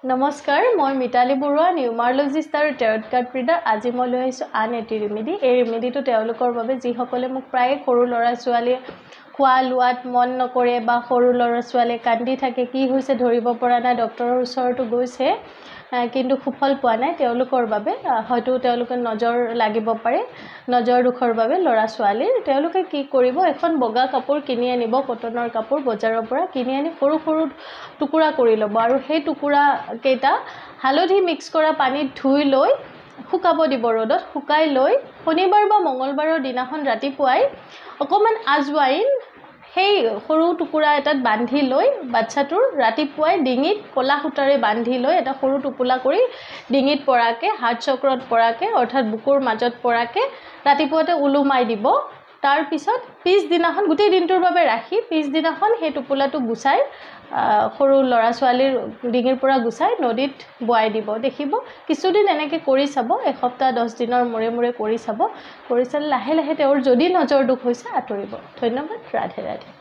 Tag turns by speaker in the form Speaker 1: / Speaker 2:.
Speaker 1: নমস্কাৰ, মই মিতালী বৰুৱা, নিউমাৰলজিষ্ট আৰু টেৰট কাৰ্ড ৰিডাৰ। আজি মই লৈ আহিছোঁ আন এটি ৰেমেডি। এই ৰেমেডিটো তেওঁলোকৰ বাবে যিসকলে মোক প্ৰায়ে সৰু ল'ৰা ছোৱালীয়ে খোৱা লোৱাত মন নকৰে বা সৰু ল'ৰা ছোৱালীয়ে কান্দি থাকে, কি হৈছে ধৰিব পৰা নাই, ডক্টৰৰ ওচৰতো গৈছে কিন্তু সুফল পোৱা নাই, তেওঁলোকৰ বাবে হয়তো তেওঁলোকে নজৰ লাগিব পাৰে। নজৰ দুখৰ বাবে ল'ৰা ছোৱালীৰ তেওঁলোকে কি কৰিব, এখন বগা কাপোৰ কিনি আনিব, কটনৰ কাপোৰ বজাৰৰ পৰা কিনি আনি সৰু সৰু টুকুৰা কৰি ল'ব আৰু সেই টুকুৰাকেইটা হালধি মিক্স কৰা পানীত ধুই লৈ শুকাব দিব ৰ'দত। শুকাই লৈ শনিবাৰ বা মঙলবাৰৰ দিনাখন ৰাতিপুৱাই অকণমান আজৱাইন সেই সৰু টুকুৰা এটাত বান্ধি লৈ বাচ্ছাটোৰ ৰাতিপুৱাই ডিঙিত ক'লা সূতাৰে বান্ধি লৈ এটা সৰু টোপোলা কৰি ডিঙিত পৰাকৈ, হাত চক্ৰত পৰাকৈ, অৰ্থাৎ বুকুৰ মাজত পৰাকৈ ৰাতিপুৱাতে ওলোমাই দিব। তাৰপিছত পিছদিনাখন গোটেই দিনটোৰ বাবে ৰাখি পিছদিনাখন সেই টোপোলাটো গুচাই সৰু ল'ৰা ছোৱালীৰ ডিঙিৰ পৰা গুচাই নদীত বোৱাই দিব। দেখিব কিছুদিন এনেকৈ কৰি চাব, এসপ্তাহ 10 দিনৰ মূৰে মূৰে কৰি চাব। কৰি চালে লাহে লাহে তেওঁৰ যদি নজৰ দুখ হৈছে আঁতৰিব। ধন্যবাদ। ৰাধে ৰাধে।